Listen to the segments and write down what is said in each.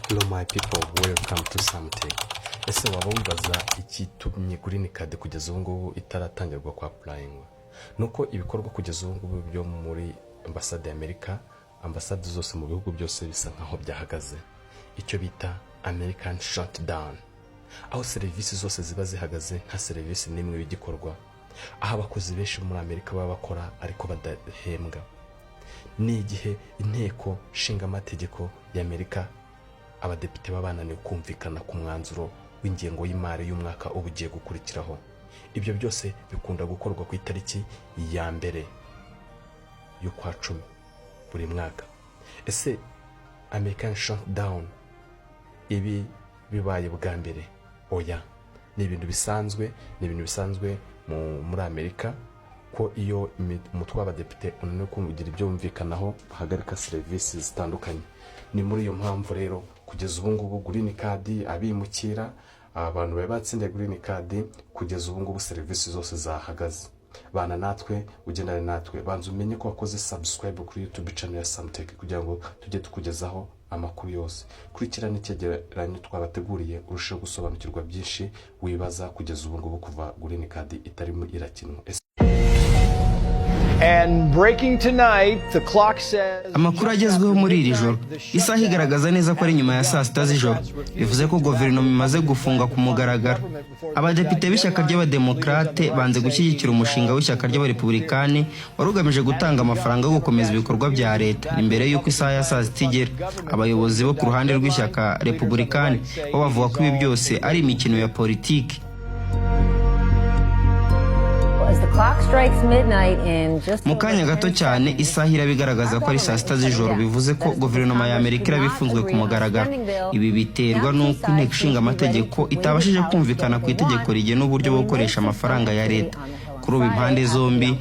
Hello my people, welcome to Samtech. Ese waba wibaza ikitumye green card kugeza ubu ngubu itaratangirwa kwa applying? Nuko ibikorwa kugeza ubu ngubu byo muri ambasade y'Amerika, ambasade zose mu bihugu byose bisa nkaho byahagaze. Icyo bita American shutdown, aho serivisi zose ziba zihagaze, nta serivisi n'imwe igikorwa, aho abakozi benshi muri Amerika baba bakora ariko badahembwa. Ni igihe inteko nshingamategeko y'Amerika, abadepite baba bananiwe kumvikana ku mwanzuro w'ingengo y'imari y'umwaka uba ugiye gukurikiraho. Ibyo byose bikunda gukorwa ku itariki ya 1 y'ukwa 10 buri mwaka. Ese American shutdown ibi bibaye bwa mbere? Oya, ni ibintu bisanzwe, ni ibintu bisanzwe muri Amerika ko iyo umutwe w'abadepite unaniwe kugira ibyo wumvikanaho, bahagarika serivisi zitandukanye. Ni muri iyo mpamvu rero kugeza ubu ngubu green card, abimukira, abantu bari batsindiye green card, kugeza ubu ngubu serivisi zose zahagaze. Bana natwe, ugendane natwe, banza umenye ko wakoze subscribe kuri YouTube channel ya Samtech kugira ngo tujye tukugezaho amakuru yose. Kurikirana icyegeranyo twabateguriye, urusheho gusobanukirwa byinshi wibaza kugeza ubu ngubu kuva green card itarimo irakinwa. Ese And breaking tonight, the clock says Amakuru agezweho muri iri joro, isaha igaragaza neza ko ari nyuma ya saa 6 z'ijoro, bivuze ko guverinoma imaze gufunga ku mugaragaro. Abadepite b'ishyaka ry'Abademokarate banze gushyigikira umushinga w'ishyaka ry'Abarepubulikani wari ugamije gutanga amafaranga yo gukomeza ibikorwa bya leta. Ni mbere y'uko isaha ya saa 6 igera. Abayobozi bo ku ruhande rw'ishyaka Repubulikani bo bavuga ko ibi byose ari imikino ya politiki. As the clock strikes midnight in just Mu kanya gato cyane isaha iraba igaragaza ko ari saa 6 z'ijoro, bivuze ko guverinoma ya Amerika iraba ifunzwe ku mugaragaro. Ibi biterwa n'uko inteko ishinga amategeko itabashije kumvikana ku itegeko rigena uburyo bwo gukoresha amafaranga ya leta. Kuri ubu impande zombi,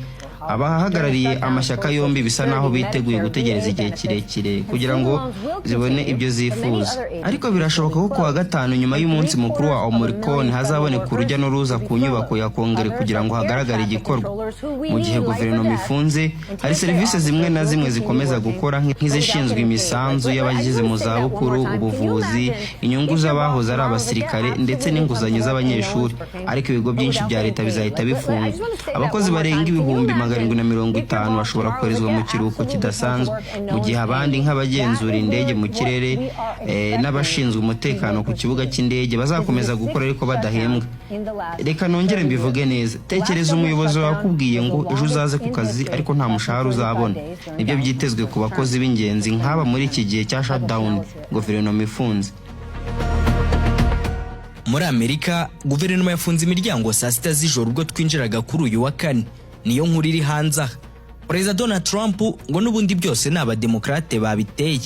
abahagarariye amashyaka yombi, bisa naho biteguye gutegereza igihe kirekire kugira ngo zibone ibyo zifuza. Ariko birashoboka ko kuwa gatanu, nyuma y'umunsi mukuru wa Omorikoni, hazaboneka urujya n'uruza ku nyubako ya Kongere kugira ngo hagaragare igikorwa. Mu gihe guverinoma ifunze, hari serivisi zimwe na zimwe zikomeza gukora, nk'izishinzwe imisanzu y'abageze mu zabukuru, ubuvuzi, inyungu z'abahoze ari abasirikare ndetse n'inguzanyo z'abanyeshuri. Ariko ibigo byinshi bya leta bizahita bifungwa. Abakozi barenga 750,000 bashobora koherezwa mu kiruhuko kidasanzwe, mu gihe abandi nk'abagenzura indege mu kirere n'abashinzwe umutekano ku kibuga cy'indege bazakomeza gukora ariko badahembwa. Reka nongere mbivuge neza: tekereza umuyobozi wakubwiye ngo ejo uzaze ku kazi ariko nta mushahara uzabona. Nibyo byitezwe ku bakozi b'ingenzi nk'aba muri iki gihe cya shutdown, guverinoma ifunze. Muri Amerika guverinoma yafunze imiryango saa 6 z'ijoro ubwo twinjiraga kuri uyu wa kane. Niyo nkuru iri hanze aha. Perezida Donald Trump ngo n'ubundi byose ni Abademokarate babiteye.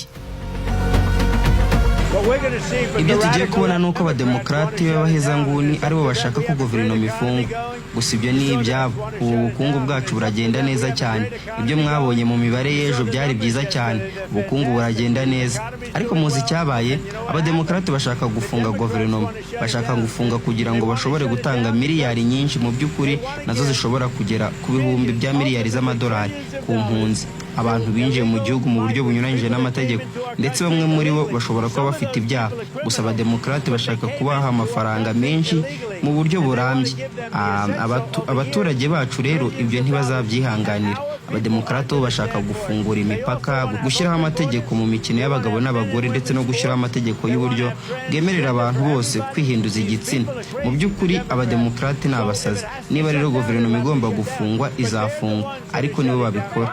Ibyo tugiye kubona ni uko Abademokarate b'abahezanguni aribo bashaka ko guverinoma ifungwa. Gusa ibyo ni ibyabo. Ubu bukungu bwacu buragenda neza cyane. Ibyo mwabonye mu mibare y'ejo byari byiza cyane. Ubukungu buragenda neza. Ariko muzi icyabaye? Abademokarate bashaka gufunga guverinoma. Bashaka gufunga kugira ngo bashobore gutanga miliyari nyinshi, mu by'ukuri nazo zishobora kugera ku bihumbi bya miliyari z'amadolari, ku mpunzi, abantu binjiye mu gihugu mu buryo bunyuranyije n'amategeko, ndetse bamwe muri bo bashobora kuba bafite ibyaha. Gusa Abademokarate bashaka kubaha amafaranga menshi mu buryo burambye. Abaturage bacu rero ibyo ntibazabyihanganira. Abademokarate bo bashaka gufungura imipaka, gushyiraho amategeko mu mikino y'abagabo n'abagore, ndetse no gushyiraho amategeko y'uburyo bwemerera abantu bose kwihinduza igitsina. Mu by'ukuri Abademokarate ni abasazi. Niba rero guverinoma igomba gufungwa, izafungwa, ariko nibo babikora.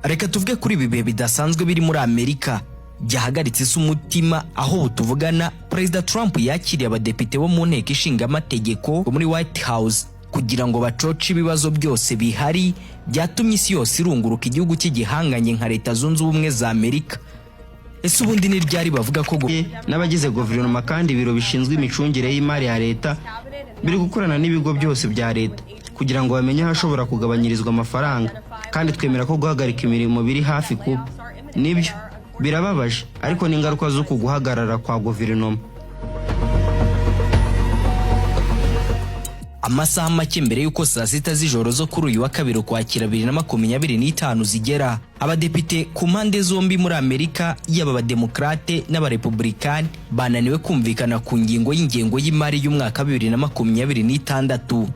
Reka tuvuge kuri ibi bihe bidasanzwe biri muri Amerika byahagaritse isi umutima, aho ubu tuvugana Perezida Trump yakiriye abadepite bo mu nteko ishinga amategeko muri White House kugira ngo bacoce ibibazo byose bihari byatumye isi yose irunguruka igihugu cy'igihanganye nka Leta Zunze Ubumwe za Amerika. Ese ubundi ni ryari bavuga ko N'abagize guverinoma kandi ibiro bishinzwe imicungire y'imari ya leta biri gukorana n'ibigo byose bya leta kugira ngo bamenye ahashobora kugabanyirizwa amafaranga, kandi twemera ko guhagarika imirimo biri hafi kuba. Nibyo, birababaje, ariko n'ingaruka z'uku guhagarara kwa guverinoma. Amasaha make mbere y'uko saa 6 z'ijoro zo kuri uyu wa kabiri, Ukwakira 2025 zigera, abadepite ku mpande zombi muri Amerika, yaba Abademokarate n'Abarepublikani, bananiwe kumvikana ku ngingo y'ingengo y'imari y'umwaka wa 2026.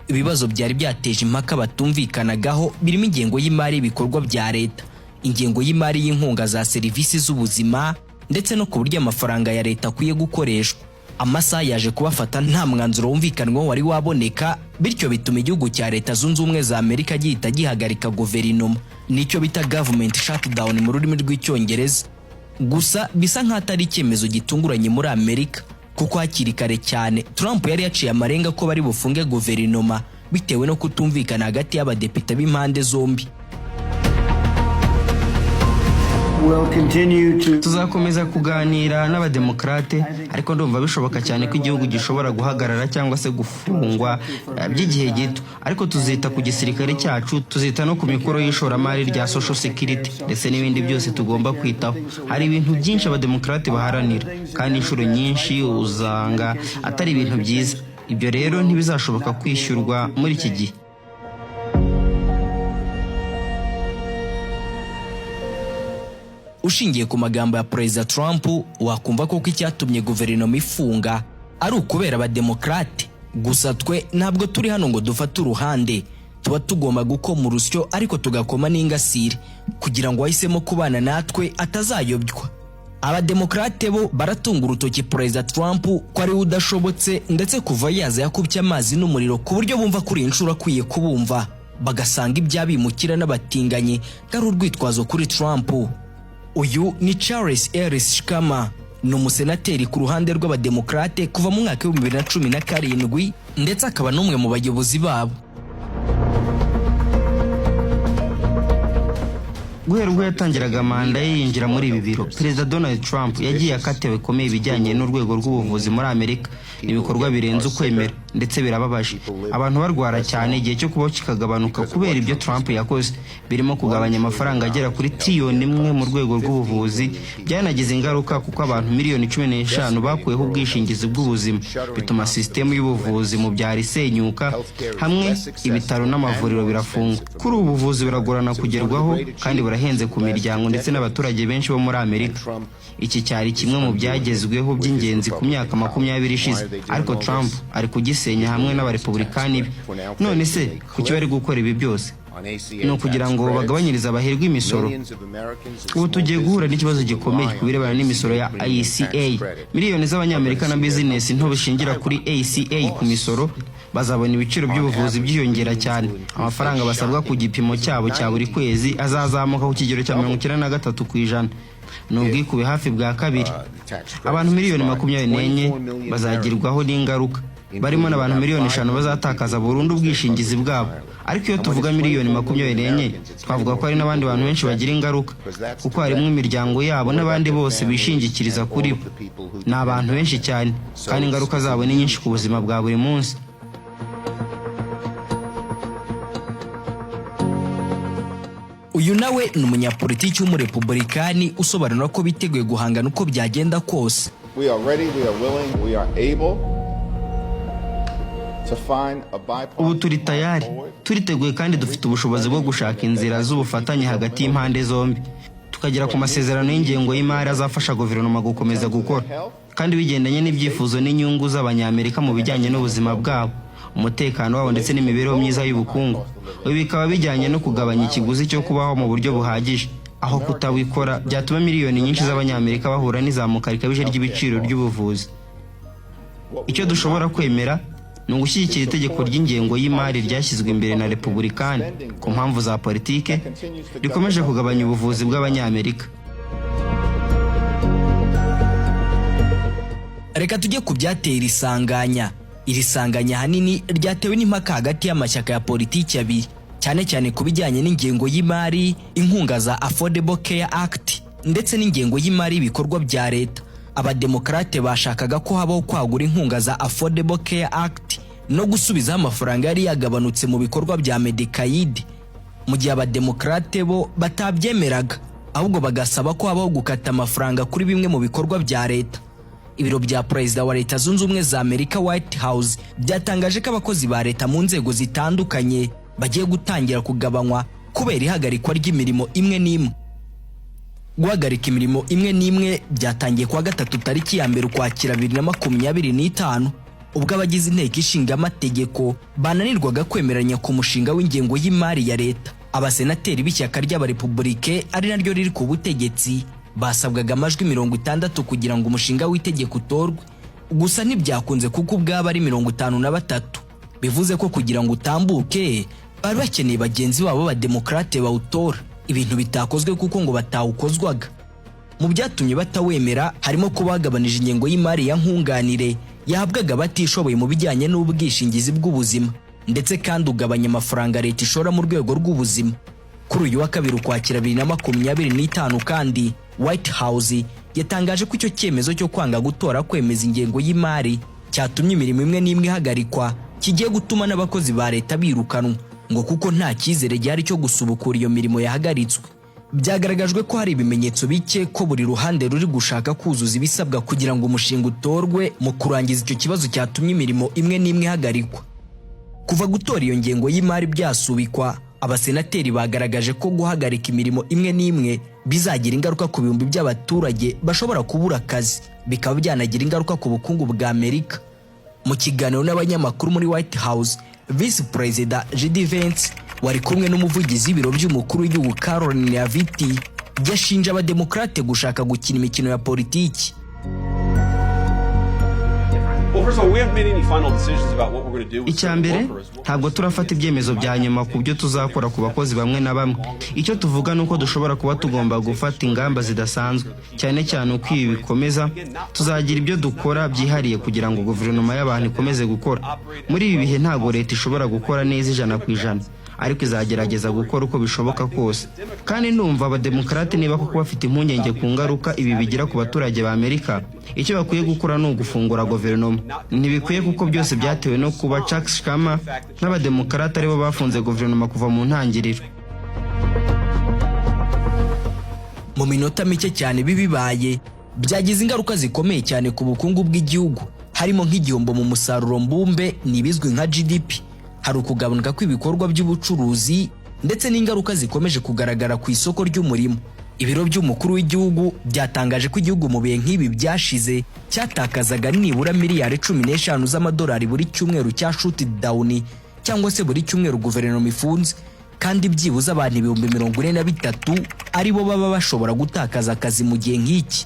Ibibazo byari byateje impaka batumvikanagaho birimo ingengo y'imari y'ibikorwa bya leta, ingengo y'imari y'inkunga za serivisi z'ubuzima, ndetse no ku buryo amafaranga ya leta akwiye gukoreshwa. Amasaha yaje kubafata nta mwanzuro wumvikanwaho wari waboneka, bityo bituma igihugu cya Leta Zunze Ubumwe za Amerika gihita gihagarika guverinoma, nicyo bita government shutdown mu rurimi rw'Icyongereza. Gusa bisa nk'atari icyemezo gitunguranye muri Amerika, kuko hakiri kare cyane Trump yari yaciye amarenga ko bari bufunge guverinoma bitewe no kutumvikana hagati y'abadepite b'impande zombi. We'll continue to Tuzakomeza kuganira n'Abademokarate, ariko ndumva bishoboka cyane ko igihugu gishobora guhagarara cyangwa se gufungwa by'igihe gito. Ariko tuzita ku gisirikare cyacu, tuzita no ku mikoro y'ishoramari rya Social Security ndetse n'ibindi byose tugomba kwitaho. Hari ibintu byinshi Abademokarate baharanira, kandi inshuro nyinshi usanga atari ibintu byiza. Ibyo rero ntibizashoboka kwishyurwa muri iki gihe. Ushingiye ku magambo ya Perezida Trump, wakumva koko icyatumye guverinoma ifunga ari ukubera Abademokarate. Gusa twe ntabwo turi hano ngo dufate uruhande. Tuba tugomba gukoma urusyo ariko tugakoma n'ingasire kugira ngo uwahisemo kubana natwe atazayobywa. Abademokarate bo baratunga urutoki Perezida Trump ko ariwe udashobotse, ndetse kuva yaza yakubye amazi n'umuriro, ku buryo bumva kuri iyi nshuro akwiye kubumva, bagasanga iby'abimukira n'abatinganyi ari urwitwazo kuri Trump. Uyu ni Charles Ellis Schumer, ni umusenateri ku ruhande rw'Abademokarate kuva mu mwaka wa 2017, ndetse akaba n'umwe mu bayobozi babo. Guhera ubwo yatangiraga manda ye yinjira muri ibi biro, Perezida Donald Trump yagiye akatiwe bikomeye ibijyanye n'urwego rw'ubuvuzi muri Amerika. Ni ibikorwa birenze ukwemera ndetse birababaje. Abantu barwara cyane, igihe cyo kubaho kikagabanuka kubera ibyo Trump yakoze, birimo kugabanya amafaranga agera kuri tiriyoni 1 mu rwego rw'ubuvuzi. Byanagize ingaruka kuko abantu miliyoni 15 bakuweho ubwishingizi bw'ubuzima, bituma sisitemu y'ubuvuzi mu byaro isenyuka, hamwe ibitaro n'amavuriro birafungwa. Kuri ubu buvuzi buragorana kugerwaho kandi burahenze ku miryango ndetse n'abaturage benshi bo muri Amerika. Iki cyari kimwe mu byagezweho by'ingenzi ku myaka 20 ishize, ariko Trump ari kugisenya hamwe n'Abarepublikani be. None se kuki bari gukora ibi byose? Ni ukugira ngo bagabanyirize abaherwe imisoro. Ubu tugiye guhura n'ikibazo gikomeye ku birebana n'imisoro ya ACA. Miliyoni z'Abanyamerika na bizinesi nto bishingira kuri ACA ku misoro bazabona ibiciro by'ubuvuzi byiyongera cyane. Amafaranga basabwa ku gipimo cyabo cya buri kwezi azazamuka ku kigero cya 93%. Ni ubwikube hafi bwa kabiri. Abantu miliyoni 24 bazagirwaho n'ingaruka, barimo n'abantu miliyoni 5 bazatakaza burundu ubwishingizi bwabo. Ariko iyo tuvuga miliyoni 24, twavuga ko hari n'abandi bantu benshi bagira ingaruka, kuko harimo imiryango yabo n'abandi bose bishingikiriza kuri bo. Ni abantu benshi cyane, kandi ingaruka zabo ni nyinshi ku buzima bwa buri munsi. Uyu nawe ni umunyapolitiki w'Umurepublikani usobanura ko biteguye guhangana uko byagenda kose. We are ready, we are willing, we are able to find a bipartisan Ubu turi tayari, turiteguye kandi dufite ubushobozi bwo gushaka inzira z'ubufatanye hagati y'impande zombi, tukagera ku masezerano y'ingengo y'imari azafasha guverinoma gukomeza gukora, kandi bigendanye n'ibyifuzo n'inyungu z'Abanyamerika mu bijyanye n'ubuzima bwabo, umutekano wabo ndetse n'imibereho myiza y'ubukungu. Ibi bikaba bijyanye no kugabanya ikiguzi cyo kubaho mu buryo buhagije, aho kutabikora byatuma miliyoni nyinshi z'Abanyamerika bahura n'izamuka rikabije ry'ibiciro ry'ubuvuzi. Icyo dushobora kwemera ni ugushyigikira itegeko ry'ingengo y'imari ryashyizwe imbere na Repubulikani ku mpamvu za politike, rikomeje kugabanya ubuvuzi bw'Abanyamerika. Reka tujye ku byateye iri sanganya. Iri sanganya ahanini ryatewe n'impaka hagati y'amashyaka ya politiki abiri, cyane cyane ku bijyanye n'ingengo y'imari, inkunga za Affordable Care Act ndetse n'ingengo y'imari y'ibikorwa bya leta. Abademokarate bashakaga ko habaho kwagura inkunga za Affordable Care Act no gusubizaho amafaranga yari yagabanutse mu bikorwa bya Medicaid, mu gihe Abademokarate bo batabyemeraga, ahubwo bagasaba ko habaho gukata amafaranga kuri bimwe mu bikorwa bya leta. Ibiro bya Perezida wa Leta Zunze Ubumwe za Amerika, White House, byatangaje ko abakozi ba leta mu nzego zitandukanye bagiye gutangira kugabanywa kubera ihagarikwa ry'imirimo imwe n'imwe. Guhagarika imirimo imwe n'imwe byatangiye kuwa gatatu, tariki ya 1 Ukwakira 2025, ubwo abagize Inteko Ishinga Amategeko bananirwaga kwemeranya ku mushinga w'ingengo y'imari ya leta. Abasenateri b'ishyaka ry'Abarepubulike, ari naryo riri ku butegetsi, basabwaga amajwi 60 kugira ngo umushinga w'itegeko utorwe. Gusa ntibyakunze kuko ubwabo ari 53, bivuze ko kugira ngo utambuke bari bakeneye bagenzi babo b'Abademokarate bawutora, ibintu bitakozwe kuko ngo batawukozwaga. Mu byatumye batawemera harimo kuba bagabanije ingengo y'imari ya nkunganire yahabwaga abatishoboye mu bijyanye n'ubwishingizi bw'ubuzima, ndetse kandi ugabanya amafaranga leta ishora mu rwego rw'ubuzima. Kuri uyu wa kabiri, Ukwakira 2025 kandi, White House yatangaje ko icyo cyemezo cyo kwanga gutora kwemeza ingengo y'imari cyatumye imirimo imwe n'imwe ihagarikwa, kigiye gutuma n'abakozi ba leta birukanwa, ngo kuko nta cyizere gihari cyo gusubukura iyo mirimo yahagaritswe. Byagaragajwe ko hari ibimenyetso bike ko buri ruhande ruri gushaka kuzuza ibisabwa kugira ngo umushinga utorwe mu kurangiza icyo kibazo cyatumye imirimo imwe n'imwe ihagarikwa. Kuva gutora iyo ngengo y'imari byasubikwa, abasenateri bagaragaje ko guhagarika imirimo imwe n'imwe bizagira ingaruka ku bihumbi by'abaturage bashobora kubura akazi, bikaba byanagira ingaruka ku bukungu bwa Amerika. Mu kiganiro n'abanyamakuru muri White House, Visi Perezida JD Vance wari kumwe n'umuvugizi w'ibiro by'umukuru w'igihugu Karoline Leavitt yashinje Abademokarate gushaka gukina imikino ya politiki. Well, first of all, we haven't made any final decisions about what we're going to do with Icya mbere, ntabwo turafata ibyemezo bya nyuma ku byo tuzakora ku bakozi bamwe na bamwe. Icyo tuvuga ni uko dushobora kuba tugomba gufata ingamba zidasanzwe, cyane cyane uko ibi bikomeza. Tuzagira ibyo dukora byihariye kugira ngo guverinoma y'abantu ikomeze gukora. Muri ibi bihe ntabwo leta ishobora gukora neza 100%, ariko izagerageza gukora uko bishoboka kose. Kandi ndumva Abademokarate, niba koko bafite impungenge ku ngaruka ibi bigira ku baturage ba Amerika, icyo bakwiye gukora ni ugufungura guverinoma. Ntibikwiye kuko byose byatewe no kuba Chuck Schumer n'Abademokarate aribo bafunze guverinoma kuva mu ntangiriro. Mu minota mike cyane bibaye, byagize ingaruka zikomeye cyane ku bukungu bw'igihugu, harimo nk'igihombo mu musaruro mbumbe, n'ibizwi nka GDP, hari ukugabanuka kw'ibikorwa by'ubucuruzi, ndetse n'ingaruka zikomeje kugaragara ku isoko ry'umurimo. Ibiro by'umukuru w'igihugu byatangaje ko igihugu mu bihe nk'ibi byashize cyatakazaga nibura miliyari 15 z'amadolari buri cyumweru cya shutdown, cyangwa se buri cyumweru guverinoma ifunze, kandi byibuze abantu 43,000 aribo baba bashobora gutakaza akazi mu gihe nk'iki.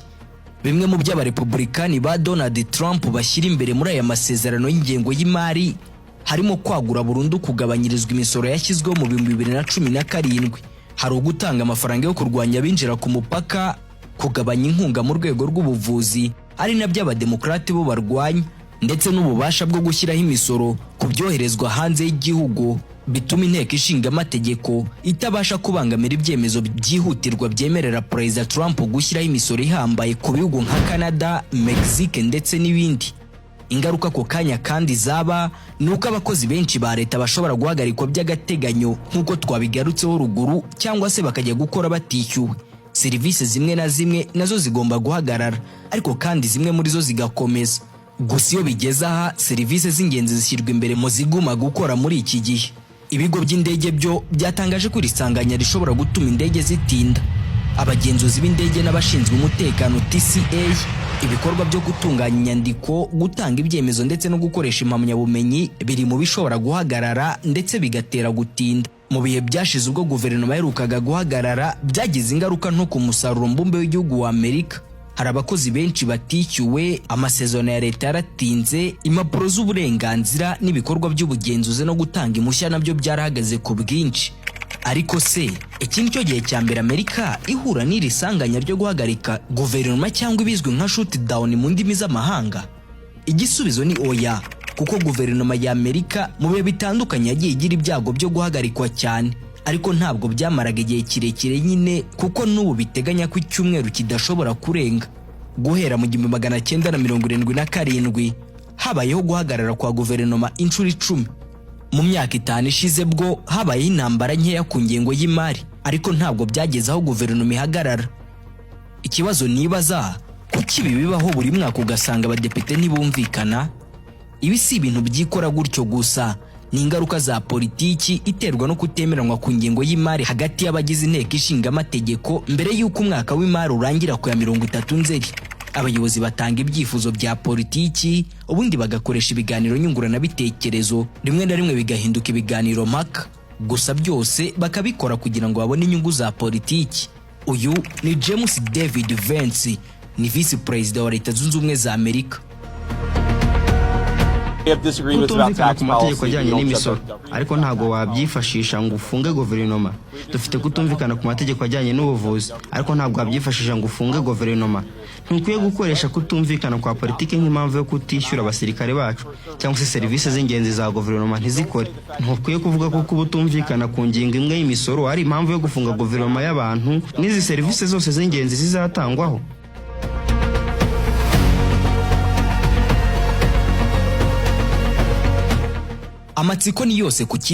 Bimwe mu byo Abarepubulikani ba Donald Trump bashyira imbere muri aya masezerano y'ingengo y'imari harimo kwagura burundu kugabanyirizwa imisoro yashyizweho mu 2017, hari ugutanga amafaranga yo kurwanya abinjira ku mupaka, kugabanya inkunga mu rwego rw'ubuvuzi, ari nabyo Abademokarate bo barwanya, ndetse n'ububasha bwo gushyiraho imisoro ku byoherezwa hanze y'igihugu, bituma Inteko Ishinga Amategeko itabasha kubangamira ibyemezo byihutirwa byemerera Perezida Trump gushyiraho imisoro ihambaye ku bihugu nka Canada, Mexique ndetse n'ibindi. Ingaruka ako kanya kandi zaba ni uko abakozi benshi ba leta bashobora guhagarikwa by'agateganyo nk'uko twabigarutseho ruguru, cyangwa se bakajya gukora batishyuwe. Serivisi zimwe na zimwe nazo zigomba guhagarara, ariko kandi zimwe muri zo zigakomeza. Gusa iyo bigeze aha, serivisi z'ingenzi zishyirwa imbere mu ziguma gukora muri iki gihe. Ibigo by'indege byo byatangaje ko iri sanganya rishobora gutuma indege zitinda, abagenzuzi b'indege n'abashinzwe umutekano TSA, ibikorwa byo gutunganya inyandiko, gutanga ibyemezo ndetse no gukoresha impamyabumenyi biri mu bishobora guhagarara ndetse bigatera gutinda. Mu bihe byashize ubwo guverinoma yaherukaga guhagarara, byagize ingaruka nto ku musaruro mbumbe w'igihugu wa Amerika. Hari abakozi benshi batishyuwe, amasezerano ya leta yaratinze, impapuro z'uburenganzira n'ibikorwa by'ubugenzuzi no gutanga impushya nabyo byarahagaze ku bwinshi. Ariko se iki ni cyo gihe cya mbere Amerika ihura n'iri sanganya ryo guhagarika guverinoma cyangwa ibizwi nka shutdown mu ndimi z'amahanga? Igisubizo ni oya, kuko guverinoma ya Amerika mu bihe bitandukanye yagiye igira ibyago byo guhagarikwa cyane, ariko ntabwo byamaraga igihe kirekire nyine, kuko n'ubu biteganya ko icyumweru kidashobora kurenga. Guhera mu 1977 habayeho guhagarara kwa guverinoma inshuro 10. Mu myaka 5 ishize bwo habayeho intambara nkeya ku ngengo y'imari, ariko ntabwo byageze aho guverinoma ihagarara. Ikibazo nibaza, Kuki ibi bibaho buri mwaka, ugasanga abadepite ntibumvikana? Ibi si ibintu byikora gutyo gusa, ni ingaruka za politiki iterwa no kutemeranwa ku ngengo y'imari hagati y'abagize inteko ishinga amategeko. Mbere y'uko umwaka w'imari urangira ku ya 30 Nzeri, abayobozi batanga ibyifuzo bya politiki, ubundi bagakoresha ibiganiro nyunguranabitekerezo, rimwe na rimwe bigahinduka ibiganiro mpaka gusa, byose bakabikora kugira ngo babone inyungu za politiki. Uyu ni James David Vance, ni visi perezida wa Leta Zunze Ubumwe za Amerika. We have disagreements about Kutumvikana tax ku mategeko policy. ajyanye We don't n'imisoro, shut down. ariko ntabwo wabyifashisha ngo ufunge guverinoma. Dufite kutumvikana ku mategeko ajyanye n'ubuvuzi, ariko ntabwo wabyifashisha ngo ufunge guverinoma. Ntukwiye gukoresha kutumvikana kwa politiki nk'impamvu yo kutishyura abasirikare bacu cyangwa se serivisi z'ingenzi za guverinoma ntizikore. Ntukwiye kuvuga ko kuba utumvikana ku ngingo imwe y'imisoro ari impamvu yo gufunga guverinoma y'abantu n'izi serivisi zose z'ingenzi zizatangwaho. Amatsiko ni yose ku cyizere.